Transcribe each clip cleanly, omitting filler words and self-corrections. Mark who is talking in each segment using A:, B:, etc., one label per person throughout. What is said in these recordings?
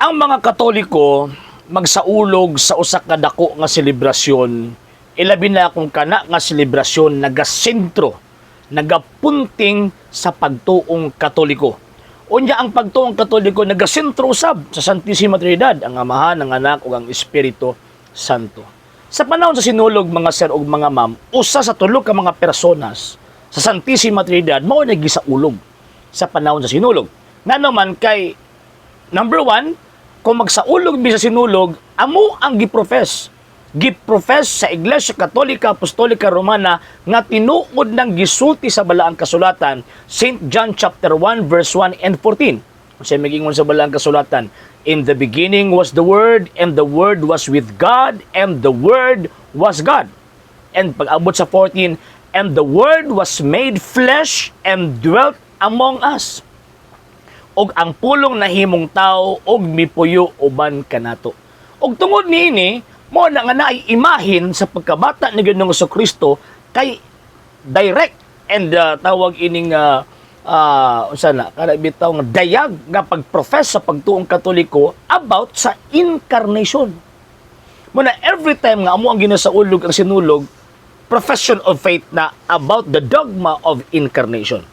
A: Ang mga Katoliko magsaulog sa usa ka dako nga selebrasyon, ilabi na kung kana nga selebrasyon nagasentro, nagapunting sa pagtuong Katoliko. Unya ang pagtuong Katoliko nagasentro usab sa Santissima Trinidad, ang Amahan, ang Anak ug ang Espiritu Santo. Sa panahon sa Sinulog, mga sir ug mga ma'am, usa sa tulo ka mga personas sa Santissima Trinidad mao na gisaulog sa panahon sa Sinulog. Ngano man kay, number one, kung magsaulog mi sa Sinulog, amo ang giprofess. Giprofess sa Iglesia Katolika Apostolika Romana nga tinuod ng gisulti sa Balaang Kasulatan, St. John chapter 1 verse 1 and 14. Unsay migingon sa Balaang Kasulatan? "In the beginning was the Word, and the Word was with God, and the Word was God." And pag-abot sa 14, "And the Word was made flesh and dwelt among us." Ug ang pulong nahimong tao ug mipuyo uban kanato. Ug tungod niini, mo na nga naay imahin sa pagkabata ni Ginoong Kristo kay direct and tawag ining unsa na kana bitaw nga dayag nga pagprofess sa pagtuong Katoliko about sa incarnation. Mo na every time nga amo ang ginasaulog ang Sinulog, profession of faith na about the dogma of incarnation.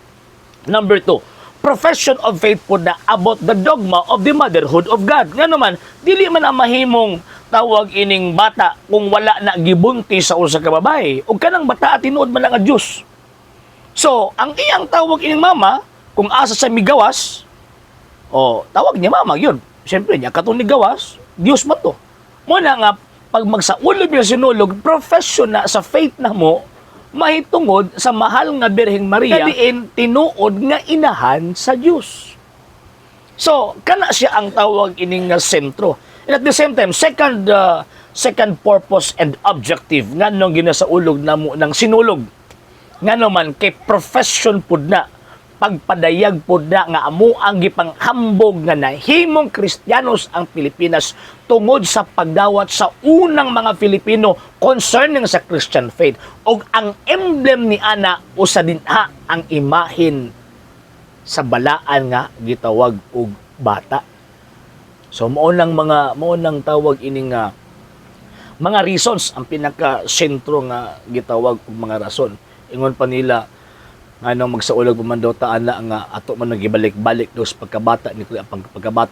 A: Number two, profession of faith po na about the dogma of the motherhood of God. Nga naman, dili man ang mahimong tawag ining bata kung wala na gibuntis sa usa ka babae. Ug kanang bata tinuod man lang nga Diyos. So, ang iyang tawag ining mama, kung asa sa migawas, o tawag niya mama yun. Siyempre, niya katong gawas, Diyos man to. Mo na nga, pag magsaulog sa Sinulog, profession na sa faith na mo, mahitungod sa mahal nga Birheng Maria, diin tinuod nga inahan sa Dios. So, kana siya ang tawag ining nga sentro. And at the same time, second purpose and objective nganong ginasaulog namo ng Sinulog. Ngano man kay profession pud na, pagpadayag pud na nga amo ang gipanghambog nga nahimong Kristiyanos ang Pilipinas tungod sa pagdawat sa unang mga Filipino concerning sa Christian faith. Og ang emblem ni ana usa dinha ang imahin sa balaan nga gitawag og bata. So mao nang tawag ini nga mga reasons ang pinaka sentro nga gitawag og mga rason. Ingon pa nila nganong magsaulog pa man daw ta ana nga ato man nagibalik-balik daw sa pagkabata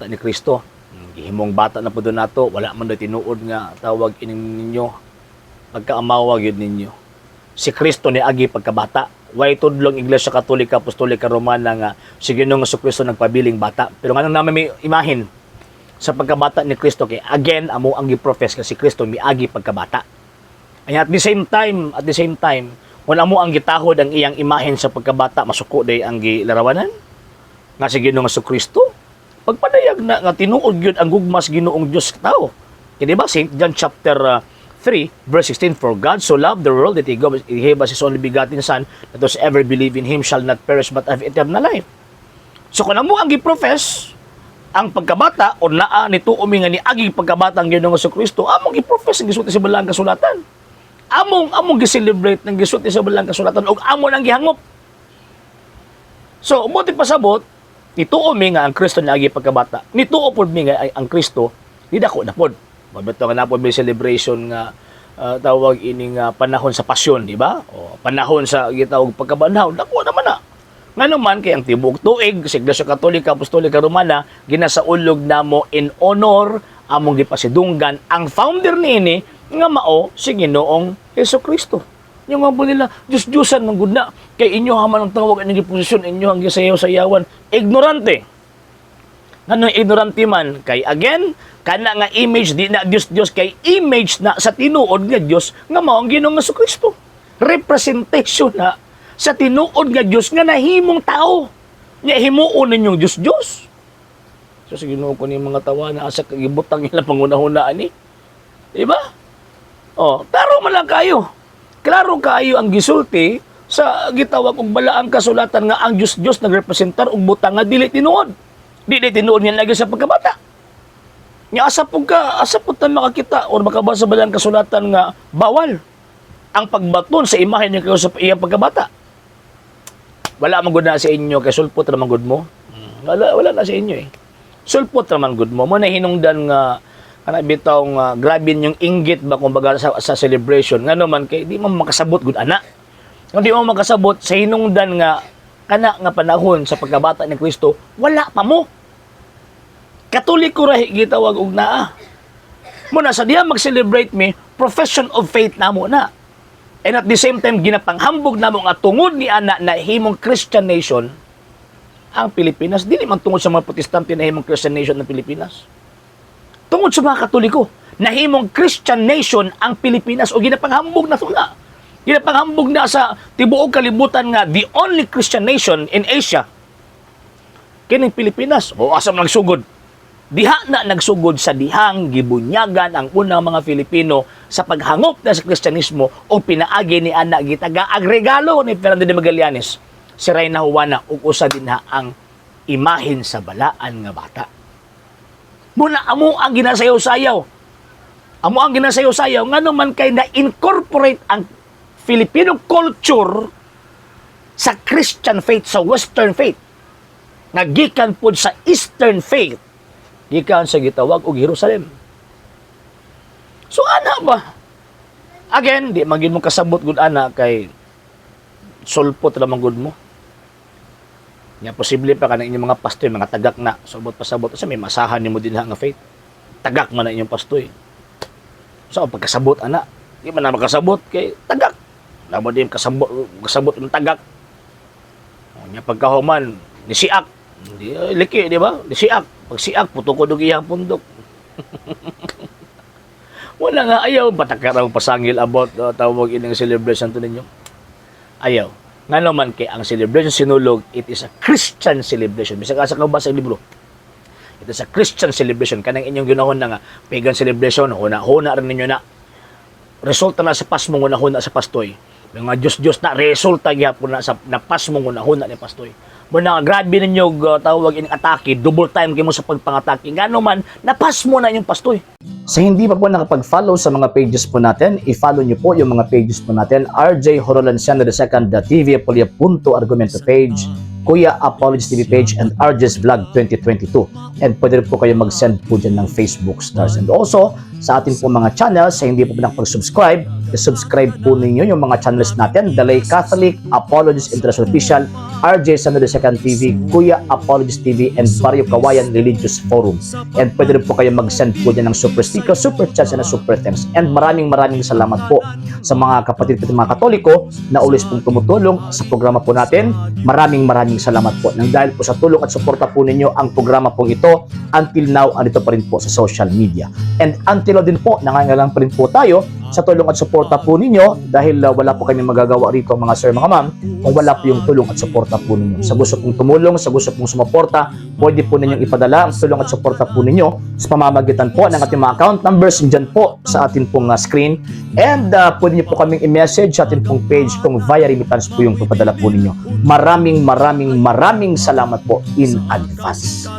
A: ni Kristo. Gihimong bata na pud nato, wala man daw tinuod nga tawag ining ninyo pagkaamawa gyud ninyo. Si Kristo ni agi pagkabata. Way tudlong Iglesia Katolika Apostolika Romana nga si Ginoong Kristo nagpabiling bata. Pero nganong naman may imahin sa pagkabata ni Kristo kay again amo ang gi-profess nga si Kristo miagi pagkabata. And at the same time, kung amo ang gitahod ang iyang imahen sa pagkabata, masuko day ang gilarawanan nga si Ginoong Kristo. Pagpadayag na nga tinuod gyud ang gugma sa Ginoong Dios sa tao. Kaya di ba St. John chapter 3 verse 16, "For God so loved the world that he gave us his only begotten Son, that those ever believe in him shall not perish but have eternal life." So kung amo ang gi-profess ang pagkabata o naa nito umi nga niagi pagkabata ang Ginoong Kristo, among gi-profess ang gisulti sa Balaang Kasulatan. Among gi-celebrate ng gisulti sa Balaang Kasulatan ug amo nang gihangop. So, umuti pasabot, nituo mi nga ang Kristo niagi pagkabata. Nituo pod mi nga ay ang Kristo nidako na pod. Mabito nga napod may celebration nga tawag ini nga panahon sa pasyon, di ba? O panahon sa gitawag pagkabanhaw, dako naman na. Ngano man kay ang tibuok tuig sa Iglesia Katolika Apostolika Romana ginasaulog namo in honor among gipasidunggan ang founder niini nga mao si Ginoong Hesus Kristo. Yung nga po nila, Diyos-Diyosan man gud na. Kay inyo haman ang tawag ang posisyon, inyo ang gisayaw-sayawan. Ignorante. Ngano ignorante man? Kay again, kana nga image di na Dios Dios kay image na sa tinuod nga Dios nga mao ang Ginoong Kristo. Representation na sa tinuod nga Dios nga nahimong tao. Nya himuon ninyong Dios Dios. So sa Ginoo ko ni mga tawa na asa kagibutang ila pangunahuna ani. Di ba? Oh, klaro man lang kayo. Klaro kaayo ang gisulti sa gitawag og Balaang Kasulatan nga ang Dios Dios nagrepresentar og butang nga dili tinuod. Dili tinuod nga lagi sa pagkabata. Nya asa pud ka, asa pud ta makakita or makabasa sa Balaang Kasulatan nga bawal ang pagbaton sa imahe ni Kristo sa iyang pagkabata? Wala man gud na sa inyo kay sulpot ra man gud mo. Wala, wala na sa inyo eh. Sulpot raman gud mo. Mo na hinungdan nga kana bitaw nga grabe yung inggit ba kumbaga sa celebration, ngano man kay di mo makasabot gud ana. Kung di mo makasabot sa hinungdan nga kana nga panahon sa pagkabata ni Kristo, wala pa mo. Katoliko ra gitawag og naa. Muna sa diya mag-celebrate mi, profession of faith namo na. And at the same time, ginapanghambog namo nga tungod ni ana na himong Christian nation ang Pilipinas. Dili man tungod sa mga Protestante na himong Christian nation ng Pilipinas. Tungod sa mga Katoliko, nahimong Christian nation ang Pilipinas o ginapanghambog na na. Ginapanghambog na sa tibuok kalibutan nga the only Christian nation in Asia kining Pilipinas. O asa man nagsugod? Diha na nagsugod sa dihang gibunyagan ang unang mga Filipino sa paghangop na sa Kristyanismo o pinaagi ni ana gitaga ang regalo ni Fernando de Magallanes, si Reyna Juana, ug usa dinha ang imahen sa balaan nga bata. Muna amo ang ginasayaw-sayaw. Amo ang ginasayaw-sayaw ngano man kay na-incorporate ang Filipino culture sa Christian faith, sa Western faith. Nga gikan pod sa Eastern faith, gikan sa gitawag og Jerusalem. So ana ba? Again, di man gid mo kasabot gud ana kay sulpot ra man gud mo. Nya posible pa kanang inyong mga pastoy, mga tagak na, sabot pasabot sa may masahan nimo dinha nga faith. Tagak man na inyong pastoy. So pagkasabot ana, di man na makasabot kay tagak. Namo di kasabot kasabot ng tagak. O, nya pagkahuman ni siak, di liki, di ba? Ni siak, pag siak puto ko og iyang pundok. Wala nga, ayaw batakaraw pasangil about tawag ining celebration to ninyo. Ayaw. Ngano man kay ang celebration Sinulog, it is a Christian celebration. Bisag asa ka ba sa libro. It is a Christian celebration. Kanang inyong ginahon na nga pagan celebration, huna-huna rin ninyo na. Resulta na sa pasmong huna-huna sa pastoy. Mga Diyos-Diyos na resulta gyapon na sa napasmong huna-huna ni pastoy. Muna grabe ninyo tawag ining atake, double time kimo sa pagpangatake. Ngano man napasmo na inyong pastoy. Sa hindi pa po nakapag-follow sa mga pages po natin, i-follow nyo po yung mga pages po natin. RJ Horolanciano II, the TV Apolia Punto Argumento page, Kuya Apologies TV page, and RJ's Vlog 2022. And pwede rin po kayo mag-send po dyan ng Facebook stars. And also, sa atin po mga channels, sa hindi po nakapag-subscribe, i-subscribe po ninyo yung mga channels natin, The Lay Catholic, Apologies International Official, RJ Sano II TV, Kuya Apologies TV, and Barrio Kawayan Religious Forum. And pwede rin po kayo mag-send po dyan ng super sticker, super chats, and super thanks. And maraming maraming salamat po sa mga kapatid po mga Katoliko na always pong tumutulong sa programa po natin. Maraming maraming salamat po. Nang dahil po sa tulong at suporta po ninyo, ang programa pong ito until now andito pa rin po sa social media. And until now din po, nangangailangan pa rin po tayo sa tulong at suporta po ninyo dahil wala po kami magagawa rito, mga sir, mga ma'am, kung wala po yung tulong at suporta po ninyo. Sa gusto pong tumulong, sa gusto pong sumuporta, pwede po ninyong ipadala ang tulong at suporta po ninyo sa pamamagitan po ng ating mga account numbers dyan po sa ating pong screen. And pwede niyo po kaming i-message sa ating pong page kung via remittance po yung papadala po ninyo. Maraming maraming maraming salamat po in advance.